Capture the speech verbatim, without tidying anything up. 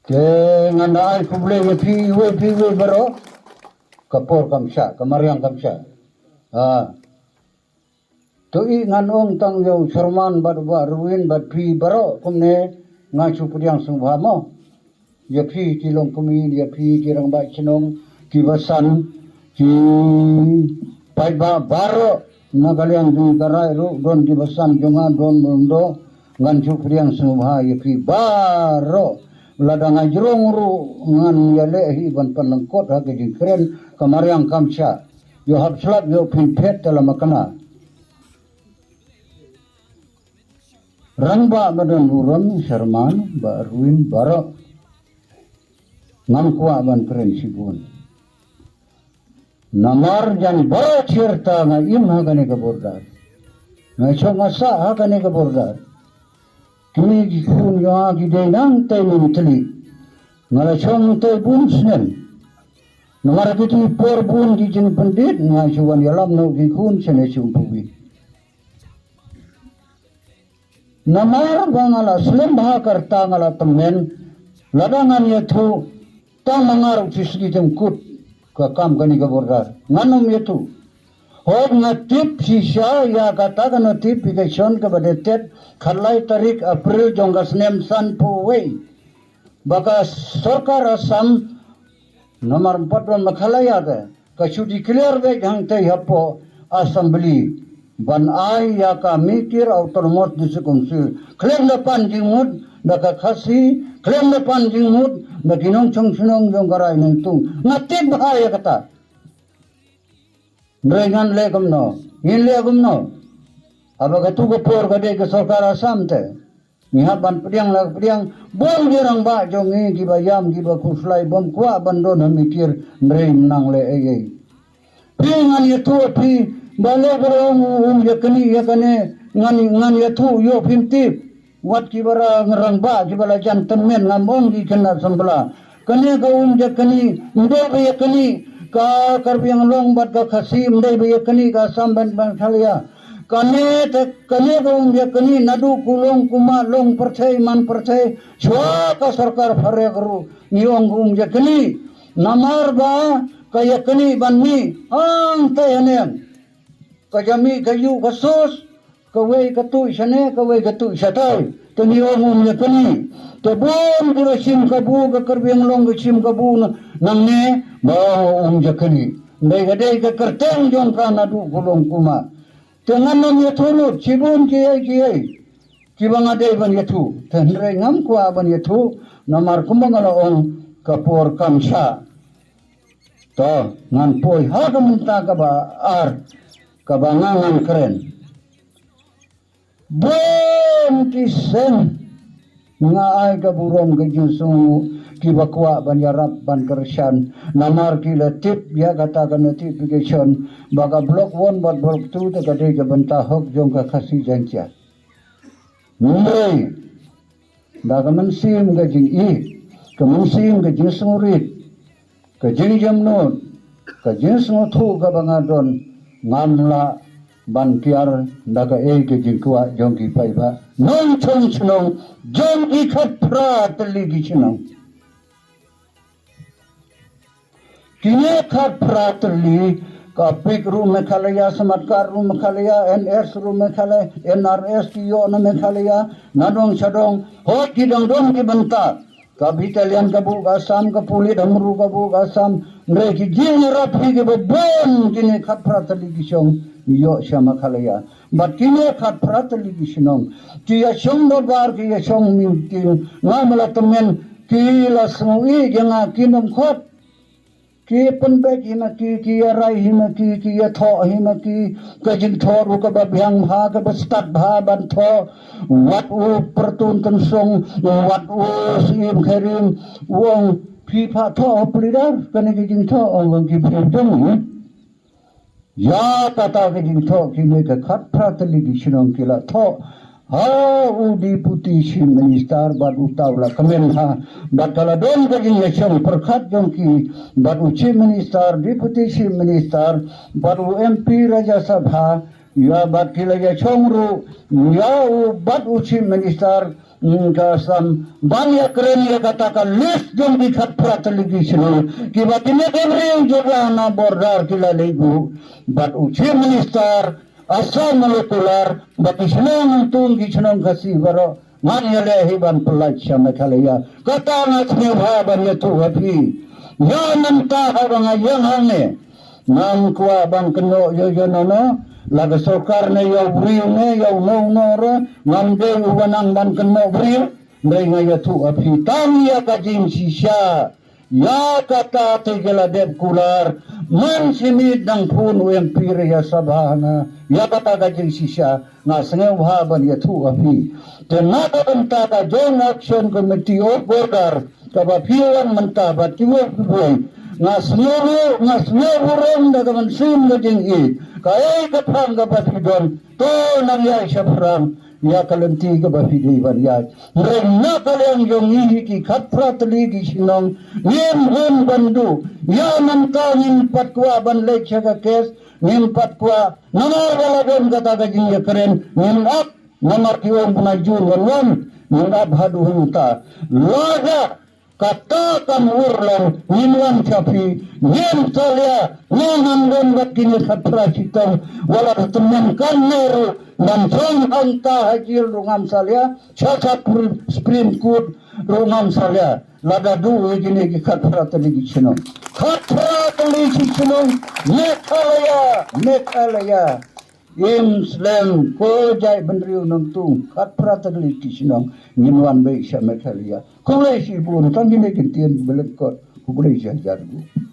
Te ngan da ai khublei ïa phi iwei phi iwei baroh. Ka por kam shah, ka mariang kam shah. Ha. To i ngan ong tang ïa u Sharman bad u Bah Rwin bad phi baroh kumne, nga shu pdiang sngewbha mo. Ïa phi ki longkmie, ïa phi ki rangbah shnong, ki basan, ki paidbah baroh, na ka liang jong ka rai ruh, don ki basan jong nga, don, don, don, ngan shu pdiang sngewbha ïa phi baroh. Lada nga jrong ruh ngan ïaleh hi ban pynlyngkot ha ka jingkren, ka mariang kam shah. Ïoh hap slap ïoh phin phet te la makna. Rangbah ba don burom, Sharman, Bah Rwin baroh. Ngam kwah ban kren shibun. Namar jan baroh chirta nga im ha kane ka border. Nga shong nga sah ha kane ka border. Kine ki khun jong nga ki dei nangtei myntri. Nga la shong tei bun snem. Namar kiti por bun ki jingpyndit nga shu wan ïalam noh ki khun shane shane pynbiej. Namar ba nga la slem bha ka rta nga la tymmen, lada ngan ïathuh, tang ma nga ruh shisngi te kut ka kam kane ka border. Ngan ym ïathuh. Hooid nga tip shisha ïa kata ka notification kaba dated khatlai tarik April jong ka snem sanphew wei. Ba ka sorkar Assam, namar ym pat don Meghalaya te, ka shu declare beit hangtei hapoh Assembly ban ai ïa ka Mikir Autonomous District Council. Khlem da pan jingmut da ka Khasi, khlem da pan jingmut da ki nongshong shnong jong ka Raid Nongtung. Nga tip bha ïa kata. Hynrei ngan leh kumno? Ngin leh kumno? Haba katu ka por ka dei ka sorkar Assam te. Ngi hap ban pdiang la pdiang, bun ki rangbah jong ngi kiba ïam kiba khuslai bym kwah ban don ha Mikir, hynrei ym nang leh ei ei. Phi ngan ïathuh phi, ba leh ba long um ïa kane ïa kane, ngan ngan ïathuh ïoh phim tip. Wat kiba ra rangbah kiba la jan tymmen ngam ong ki khynnah samphla. Kane ka um ïa kane, ym dei ba ïa kane ka Karbi Anglong bad ka Khasi, ym dei ba ïa kane ka Assam bad Meghalaya. Kane te, kane ka um ïa kane naduh kulong kumah long pyrthei man pyrthei, shuwa ka sorkar pharek ruh ngi ong ka um ïa kane. Namar ba ka ïa kane ban mih hangtei haneng. Ka ja mih ka ïuh ka sus, kawei ka tuh shane, kawei ka tuh shatai. Te ngi ong um ïa kane. Te bun ki ba shim kabu, ka Karbi Anglong ka shim kabu na, nangne, ba ong um ïa kane. Dei ka dei ka kyrteng jong ka naduh kulong kumah. Te ngan ym ïathuh lut, shibun kiei kiei kiba nga dei ban ïathuh. Te hynrei ngam kwah ban ïathuh, namar kumba nga la ong ka por kam shah. To, ngan poi ha ka mynta kaba ar, kaba nga ngan kren. Bun ki seng nga ai ka burom ka jingsngew kiba kwah ban ïarap ban kyrshan. Namar ki la tip ïa kata ka notification ba ka block one bad block two te ka dei ka bynta hok jong ka Khasi Jaiñtia. Hynrei da ka mynsiem ka jingïeit, ka mynsiem ka jingsngewrit, ka jingjemnud, ka jingsngewthuh kaba nga don, ngam lah ban kiar da kaei ka jingkwah jong ki paidbah nongshong shnong jong ki khatphra tylli ki shnong. Kine khatphra tylli, ka pik ruh Meghalaya, smat card ruh Meghalaya, N S ruh Meghalaya, N R S ki ïoh na Meghalaya, na dong sha dong, hooid ki dang don ki bynta. Ka battalion ka buh ka Assam, ka pulit hynriew ka buh ka Assam, hynrei ki jingïarap hi kiba bun kine khatphra tylli ki shnong ïoh sha Meghalaya. Bad kine khatphra tylli ki shnong ki ïa shong dorbar, ki ïa shong meeting, nga ma la tymmen, ki la sngew ïeit ïa nga, ki nym khot. Ki pynbeit hi ma ki, ki ïa rai hi ma ki, ki ïa thoh hi ma ki. Ka jingthoh ruh kaba biang bha, kaba stad bha ban thoh. Wat u Pyrthuh Tynsong, wat u Syiem Khyrim, u ong phi phah thoh ha pulidar, kane ka jingthoh ong ki phi jong hi. Ïa kata ka jingthoh kine ka khatphra tylli ki shnong ki la thoh ha u Deputy Chief Minister bad uta u la kmen ha, bad ka la don ka jingïashong pyrkhat jong ki bad u Chief Minister, Deputy Chief Minister bad u M P Rajya Sabha, ïa bad ki la ïashong ruh ïa u bad u Chief Minister Ka sam ban ïa kren ïa kata ka list jong ki khatphra tylli ki shnong kiba kine ki briew jong la na border ki la leit buh bad u Chief Minister, Assam Manohar Kumar, bad ki shnong Nongtung, ki shnong Khasi baroh. Ngan ïaleh hi ban pyllait sha Meghalaya. Kata nga sngewbha ban ïathuh ha phi. Ïa mynta haba nga ïeng hangne, ngam kwah ban kynnoh ïa ïa no no. La ka sorkar ne ïa u briew ne ïa u no no re, ngam dei uba nang ban kynnoh briew. Hynrei nga ïathuh ha phi tang ïa ka jingshisha. Ïa kata te ki la dep kular. Man shi miet dang phone u M P re ïa sabha ha nga ïa kata ka jingshisha. Nga sngewbha ban ïathuh ha phi. Te na ka bynta ka Joint Action Committee of Border kaba phi wan mynta bad kiwei kiwei, nga sngew, nga sngewburom da ka mynsiem ka jingïeit. Kaei ka phang kaba phi don, to nang ïaid shaphrang ïa ka lynti kaba phi dei ban ïaid. Hynrei na ka liang jong ngi hi ki khatphra tylli ki shnong, ngim hun ban duh. Ïa mynta ngim pat kwah ban leit sha ka case, ngim pat kwah. Namar ba la don kata ka jingïakren, ngim ap. Namar ki ong ba na June wan wan, ngin ap haduh hangta. Lada kata kam urlong, ngin wan sha phi, ngin salia, ngin nang don bad kine khatphra shitom, wat la tymmen kan ne ruh, ban shong hangta ha jil ruh ngam salia, sha Supreme Court ruh ngam salia, lada duh ïa kine ki khatphra tylli ki shnong. Khatphra tylli ki shnong, Meghalaya, Meghalaya. Im slem ko jaitbynriew Nongtung, khatphra tylli ki shnong, ngin wan beit sha Meghalaya. Khublei shibun, tang kine ki ktien kiba lyngkot, khublei shihajar nguh.